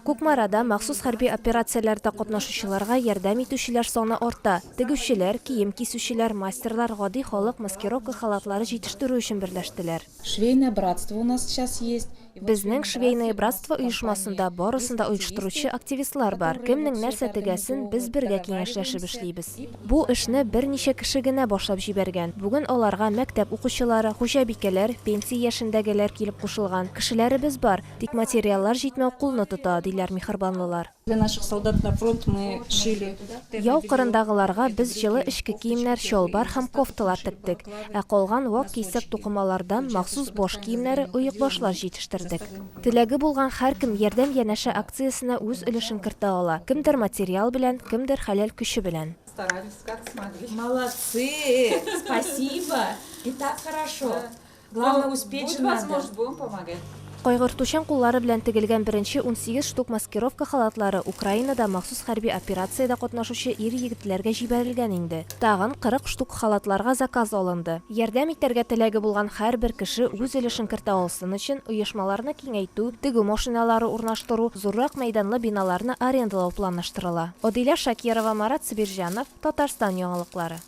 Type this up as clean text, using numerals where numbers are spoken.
Кукмарада махсус хәрби операцияләрдә катнашучыларга ярдәм итүчеләр саны арта. Тегүчеләр, кием кисүчеләр, мастерлар гади халык маскировка халатлары җитештерү өчен берләштеләр. Швейное братство у нас сейчас есть. Безнең Швейное братство оешмасында барысын да оештыручы активистлар бар. Кемнең нәрсә тегәсен без бергә киңәшләшеп эшлибез. Бу эшне берничә кеше генә башлап җибәргән. Бүген аларга мәктәп укучылары, хуҗабикәләр, пенсия яшендәгеләр килеп кушылган. Кешеләребез бар, тик материаллар җитмәү кулны тота, диләр миһербанлылар. Для наших солдат на фронт мы шили. Яу кырындагыларга без җылы эчке киемнәр, чалбар һәм кофталар тектек. Ә калган вак кисәк тукымалардан махсус баш киемнәре, оекбашлар җитештердек. Теләге булган һәркем Ярдәм янәшә акциясенә үз өлешен кертә ала, кемдер материал белән, кемдер хәләл көче белән. Старались как смогли. Молодцы! Спасибо! И так хорошо. Главное успеть Будет же надо. возможность, будем помогать. Кайгыртучан куллары белән тегелгән беренче 18 штук маскировка халатлары Украинада махсус хәрби операциядә катнашучы ир-егетләргә җибәрелгән инде. Тагын 40 штук халатларга заказ алынды. Ярдәм итәргә теләге булган һәрбер кеше үз өлешен кертә алсын өчен, оешмаларны киңәйтү, тегү машиналары урнаштыру, зуррак мәйданлы биналарны арендалау планлаштырыла. Адилә Шакирова, Марат Сабирҗанов, Татарстан яңалыклары.